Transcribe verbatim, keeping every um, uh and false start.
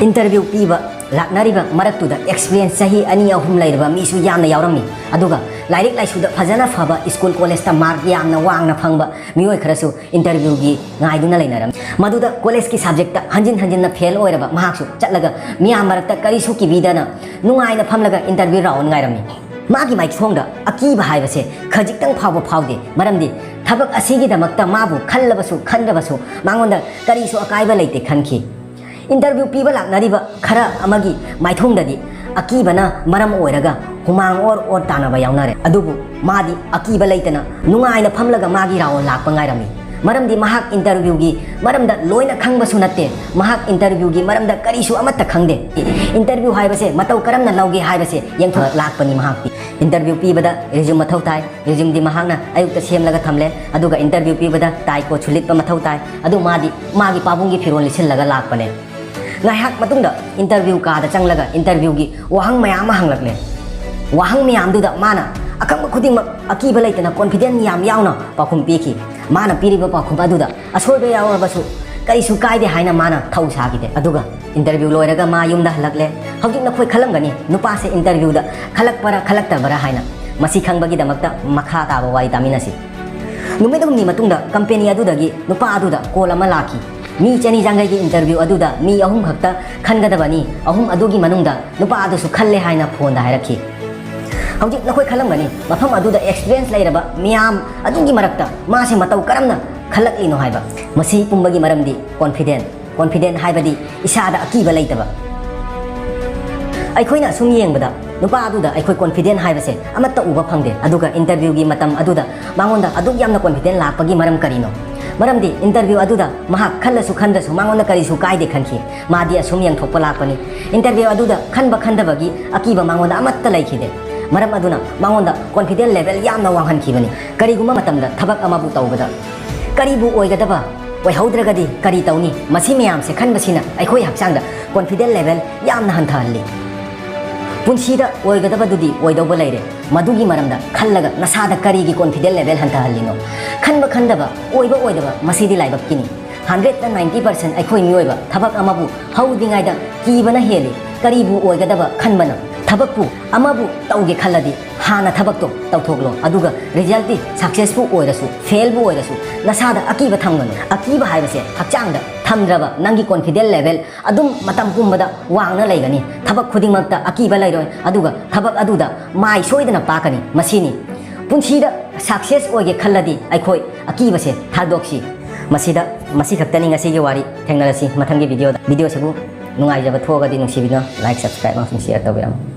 Interview ꯄꯤꯕ ꯂꯥꯛꯅꯔꯤꯕ ꯃꯔꯛꯇꯨꯗ experience ꯆꯍꯤ ꯑꯅꯤ ꯑꯍꯨꯝ ꯂꯩꯔꯕ ꯃꯤꯁꯨ ꯌꯥꯝꯅ ꯌꯥꯎꯔꯝꯃꯤ꯫ ꯑꯗꯨꯒ ꯂꯥꯏꯔꯤꯛ ꯂꯥꯏꯁꯨꯗ ꯐꯖꯅ ꯐꯕ, school collegeꯇ mark ꯌꯥꯝꯅ ꯋꯥꯡꯅ ꯐꯪꯕ ꯃꯤꯑꯣꯏ ꯈꯔꯁꯨ interviewꯒꯤ ꯉꯥꯏꯗꯨꯅ ꯂꯩꯅꯔꯝꯃꯤ꯫ ꯃꯗꯨꯗ collegeꯀꯤ subjectꯇ ꯍꯟꯖꯤꯟ ꯍꯟꯖꯤꯟꯅ fail ꯑꯣꯏꯔꯕ ꯃꯍꯥꯛꯁꯨ ꯆꯠꯂꯒ ꯃꯤꯌꯥꯝ ꯃꯔꯛꯇ ꯀꯔꯤꯁꯨ ꯀꯤꯕꯤꯗꯅ ꯅꯨꯡꯉꯥꯏꯅ ꯐꯝꯂꯒ interview round ꯉꯥꯏꯔꯝꯃꯤ꯫ ꯃꯥꯒꯤ ꯃꯥꯏꯊꯣꯡꯗ ꯑꯀꯤꯕ ꯍꯥꯏꯕꯁꯦ ꯈꯖꯤꯛꯇꯪ ꯐꯥꯎꯕ ꯐꯥꯎꯗꯦ, ꯃꯔꯝꯗꯤ ꯊꯕꯛ ꯑꯁꯤꯒꯤꯗꯃꯛꯇ ꯃꯥꯕꯨ ꯈꯜꯂꯕꯁꯨ ꯈꯟꯗ꯭ꯔꯕꯁꯨ ꯃꯉꯣꯟꯗ ꯀꯔꯤꯁꯨ ꯑꯀꯥꯏꯕ ꯂꯩꯇꯦ ꯈꯟꯈꯤ꯫ Interview ꯄꯤꯕ ꯂꯥꯛꯅꯔꯤꯕ ꯈꯔ ꯑꯃꯒꯤ ꯃꯥꯏꯊꯣꯡꯗꯗꯤ ꯑꯀꯤꯕꯅ ꯃꯔꯝ ꯑꯣꯏꯔꯒ ꯍꯨꯃꯥꯡ ꯑꯣꯔ ꯑꯣꯔ ꯇꯥꯅꯕ ꯌꯥꯎꯅꯔꯦ꯫ ꯑꯗꯨꯕꯨ ꯃꯥꯗꯤ ꯑꯀꯤꯕ ꯂꯩꯇꯅ ꯅꯨꯡꯉꯥꯏꯅ ꯐꯝꯂꯒ ꯃꯥꯒꯤ round ꯂꯥꯛꯄ ꯉꯥꯏꯔꯝꯃꯤ꯫ ꯃꯔꯝꯗꯤ ꯃꯍꯥꯛ interviewꯒꯤ ꯃꯔꯝꯗ ꯂꯣꯏꯅ ꯈꯪꯕꯁꯨ ꯅꯠꯇꯦ, ꯃꯍꯥꯛ interviewꯒꯤ ꯃꯔꯝꯗ ꯀꯔꯤꯁꯨ ꯑꯃꯠꯇ ꯈꯪꯗꯦ꯫ Interview ꯍꯥꯏꯕꯁꯦ ꯃꯇꯧ ꯀꯔꯝꯅ ꯂꯧꯒꯦ ꯍꯥꯏꯕꯁꯦ ꯌꯦꯡꯊꯣꯛ ꯂꯥꯛꯄꯅꯤ ꯃꯍꯥꯛꯇꯤ꯫ Interview ꯄꯤꯕꯗ resume ꯃꯊꯧ ꯇꯥꯏ꯫ Resumeꯗꯤ ꯃꯍꯥꯛꯅ ꯑꯌꯨꯛꯇ ꯁꯦꯝꯂꯒ ꯊꯝꯂꯦ, ꯑꯗꯨꯒ interview ꯄꯤꯕꯗ tie coat ꯁꯨ ꯂꯤꯠꯄ ꯃꯊꯧ ꯇꯥꯏ꯫ ꯑꯗꯨ ꯃꯥꯗꯤ ꯃꯥꯒꯤ ꯄꯥꯕꯨꯡꯒꯤ ꯐꯤꯔꯣꯜ ꯂꯤꯠꯁꯤꯜꯂꯒ ꯂꯥꯛꯄꯅꯦ꯫ ꯉꯥꯏꯍꯥꯛ ꯃꯇꯨꯡꯗ interview ꯀꯥꯗ ꯆꯪꯂꯒ interviewꯒꯤ ꯋꯥꯍꯪ ꯃꯌꯥꯝ ꯑꯃ ꯍꯪꯂꯛꯂꯦ꯫ ꯋꯥꯍꯪ ꯃꯌꯥꯝꯗꯨꯗ ꯃꯥꯅ ꯑꯈꯪꯕ ꯈꯨꯗꯤꯡꯃꯛ ꯑꯀꯤꯕ ꯂꯩꯇꯅ confident ꯌꯥꯝ ꯌꯥꯎꯅ ꯄꯥꯎꯈꯨꯝ ꯄꯤꯈꯤ꯫ ꯃꯥꯅ ꯄꯤꯔꯤꯕ ꯄꯥꯎꯈꯨꯝ ꯑꯗꯨꯗ ꯑꯁꯣꯏꯕ ꯌꯥꯎꯔꯕꯁꯨ ꯀꯔꯤꯁꯨ ꯀꯥꯏꯗꯦ ꯍꯥꯏꯅ ꯃꯥꯅ ꯊꯧ ꯁꯥꯈꯤꯗꯦ꯫ ꯑꯗꯨꯒ interview ꯂꯣꯏꯔꯒ ꯃꯥ ꯌꯨꯝꯗ ꯍꯜꯂꯛꯂꯦ꯫ ꯍꯧꯖꯤꯛ ꯅꯈꯣꯏ ꯈꯜꯂꯝꯒꯅꯤ, ꯅꯨꯄꯥꯁꯦ interviewꯗ ꯈꯜꯂꯛꯄꯔꯥ ꯈꯜꯂꯛꯇꯕꯔꯥ ꯍꯥꯏꯅ꯫ ꯃꯁꯤ ꯈꯪꯕꯒꯤꯗꯃꯛꯇ ꯃꯈꯥ ꯇꯥꯕ ꯋꯥꯔꯤ ꯇꯥꯃꯤꯟꯅꯁꯤ꯫ ꯅꯨꯃꯤꯠ ꯍꯨꯝꯅꯤ ꯃꯇꯨꯡꯗ company ꯑꯗꯨꯗꯒꯤ ꯅꯨꯄꯥ ꯑꯗꯨꯗ call ꯑꯃ ꯂꯥꯛꯈꯤ꯫ ꯃꯤ ꯆꯅꯤ ꯌꯥꯡꯈꯩꯒꯤ interview ꯑꯗꯨꯗ ꯃꯤ ꯑꯍꯨꯝ ꯈꯛꯇ ꯈꯟꯒꯗꯕꯅꯤ, ꯑꯍꯨꯝ ꯑꯗꯨꯒꯤ ꯃꯅꯨꯡꯗ ꯅꯨꯄꯥ ꯑꯗꯨꯁꯨ ꯈꯜꯂꯦ ꯍꯥꯏꯅ phoneꯗ ꯍꯥꯏꯔꯛꯈꯤ꯫ ꯍꯧꯖꯤꯛ ꯅꯈꯣꯏ ꯈꯜꯂꯝꯒꯅꯤ, ꯃꯐꯝ ꯑꯗꯨꯗ experience ꯂꯩꯔꯕ ꯃꯤꯌꯥꯝ ꯑꯗꯨꯒꯤ ꯃꯔꯛꯇ ꯃꯥꯁꯦ ꯃꯇꯧ ꯀꯔꯝꯅ ꯈꯜꯂꯛꯂꯤꯅꯣ ꯍꯥꯏꯕ꯫ ꯃꯁꯤ ꯄꯨꯝꯕꯒꯤ ꯃꯔꯝꯗꯤ confident꯫ Confident ꯍꯥꯏꯕꯗꯤ ꯏꯁꯥꯗ ꯑꯀꯤꯕ ꯂꯩꯇꯕ꯫ ꯑꯩꯈꯣꯏꯅ ꯑꯁꯨꯝ ꯌꯦꯡꯕꯗ ꯅꯨꯄꯥ ꯑꯗꯨꯗ ꯑꯩꯈꯣꯏ confident ꯍꯥꯏꯕꯁꯦ ꯑꯃꯠꯇ ꯎꯕ ꯐꯪꯗꯦ꯫ ꯑꯗꯨꯒ interviewꯒꯤ ꯃꯇꯝ ꯑꯗꯨꯗ ꯃꯉꯣꯟꯗ ꯑꯗꯨꯛ ꯌꯥꯝꯅ confident ꯂꯥꯛꯄꯒꯤ ꯃꯔꯝ ꯀꯔꯤꯅꯣ? ꯃꯔꯝꯗꯤ interview ꯑꯗꯨꯗ ꯃꯍꯥꯛ ꯈꯜꯂꯁꯨ ꯈꯟꯗ꯭ꯔꯁꯨ ꯃꯉꯣꯟꯗ ꯀꯔꯤꯁꯨ ꯀꯥꯏꯗꯦ ꯈꯟꯈꯤ꯫ ꯃꯥꯗꯤ ꯑꯁꯨꯝ ꯌꯦꯡꯊꯣꯛꯄ ꯂꯥꯛꯄꯅꯤ꯫ Interview ꯑꯗꯨꯗ ꯈꯟꯕ ꯈꯟꯗꯕꯒꯤ ꯑꯀꯤꯕ ꯃꯉꯣꯟꯗ ꯑꯃꯠꯇ ꯂꯩꯈꯤꯗꯦ꯫ ꯃꯔꯝ ꯑꯗꯨꯅ ꯃꯉꯣꯟꯗ confident level ꯌꯥꯝꯅ ꯋꯥꯡꯍꯟꯈꯤꯕꯅꯤ꯫ ꯀꯔꯤꯒꯨꯝꯕ ꯃꯇꯝꯗ ꯊꯕꯛ ꯑꯃꯕꯨ ꯇꯧꯕꯗ ꯀꯔꯤꯕꯨ ꯑꯣꯏꯒꯗꯕ ꯑꯣꯏꯍꯧꯗ꯭ꯔꯒꯗꯤ ꯀꯔꯤ ꯇꯧꯅꯤ? ꯃꯁꯤ ꯃꯌꯥꯝꯁꯦ ꯈꯟꯕꯁꯤꯅ ꯑꯩꯈꯣꯏ ꯍꯛꯆꯥꯡꯗ confident level ꯌꯥꯝꯅ ꯍꯟꯊꯍꯜꯂꯤ꯫ ꯄꯨꯟꯁꯤꯗ ꯑꯣꯏꯒꯗꯕꯗꯨꯗꯤ ꯑꯣꯏꯗꯧꯕ ꯂꯩꯔꯦ, ꯃꯗꯨꯒꯤ ꯃꯔꯝꯗ ꯈꯜꯂꯒ ꯅꯁꯥꯗ ꯀꯔꯤꯒꯤ confident level ꯍꯟꯊꯍꯜꯂꯤꯅꯣ? ꯈꯟꯕ ꯈꯟꯗꯕ, ꯑꯣꯏꯕ ꯑꯣꯏꯗꯕ, ꯃꯁꯤꯗꯤ ꯂꯥꯏꯕꯛꯀꯤꯅꯤ꯫ ꯍꯟꯗ꯭ꯔꯦꯠꯇ ꯅꯥꯏꯟꯇꯤ ꯄꯥꯔꯁꯦꯟ ꯑꯩꯈꯣꯏ ꯃꯤꯑꯣꯏꯕ ꯊꯕꯛ ꯑꯃꯕꯨ ꯍꯧꯗ꯭ꯔꯤꯉꯩꯗ ꯀꯤꯕꯅ ꯍꯦꯜꯂꯤ꯫ ꯀꯔꯤꯕꯨ ꯑꯣꯏꯒꯗꯕ ꯈꯟꯕꯅ? ꯊꯕꯛꯄꯨ ꯑꯃꯕꯨ ꯇꯧꯒꯦ ꯈꯜꯂꯗꯤ ꯍꯥꯟꯅ ꯊꯕꯛꯇꯣ ꯇꯧꯊꯣꯛꯂꯣ, ꯑꯗꯨꯒ ꯔꯤꯖꯜꯇꯤ ꯁꯛꯁꯦꯁꯄꯨ ꯑꯣꯏꯔꯁꯨ ꯐꯦꯜꯕꯨ ꯑꯣꯏꯔꯁꯨ ꯅꯁꯥꯗ ꯑꯀꯤꯕ ꯊꯝꯒꯅꯨ꯫ ꯑꯀꯤꯕ ꯍꯥꯏꯕꯁꯦ ꯍꯛꯆꯥꯡꯗ ꯊꯝꯗ꯭ꯔꯕ ꯅꯪꯒꯤ ꯀꯣꯟꯐꯤꯗꯦꯟ ꯂꯦꯚꯦꯜ ꯑꯗꯨꯝ ꯃꯇꯝ ꯄꯨꯝꯕꯗ ꯋꯥꯡꯅ ꯂꯩꯒꯅꯤ꯫ ꯊꯕꯛ ꯈꯨꯗꯤꯡꯃꯛꯇ ꯑꯀꯤꯕ ꯂꯩꯔꯣꯏ, ꯑꯗꯨꯒ ꯊꯕꯛ ꯑꯗꯨꯗ ꯃꯥꯏ ꯁꯣꯏꯗꯅ ꯄꯥꯛꯀꯅꯤ꯫ ꯃꯁꯤꯅꯤ ꯄꯨꯟꯁꯤꯗ ꯁꯛꯁꯦꯁ ꯑꯣꯏꯒꯦ ꯈꯜꯂꯗꯤ ꯑꯩꯈꯣꯏ ꯑꯀꯤꯕꯁꯦ ꯊꯥꯗꯣꯛꯁꯤ꯫ ꯃꯁꯤꯗ, ꯃꯁꯤ ꯈꯛꯇꯅꯤ ꯉꯁꯤꯒꯤ ꯋꯥꯔꯤ꯫ ꯊꯦꯡꯅꯔꯁꯤ ꯃꯊꯪꯒꯤ ꯚꯤꯗꯤꯑꯣꯗ꯫ ꯚꯤꯗꯤꯑꯣꯁꯤꯕꯨ ꯅꯨꯡꯉꯥꯏꯖꯕ ꯊꯣꯛꯑꯒꯗꯤ ꯅꯨꯡꯁꯤꯕꯤꯗꯨꯅ ꯂꯥꯏꯛ, ꯁꯕꯁꯀ꯭ꯔꯥꯏꯕ ꯑꯃꯁꯨꯡ ꯁꯤꯌꯔ ꯇꯧꯕꯤꯔꯝꯃꯨ꯫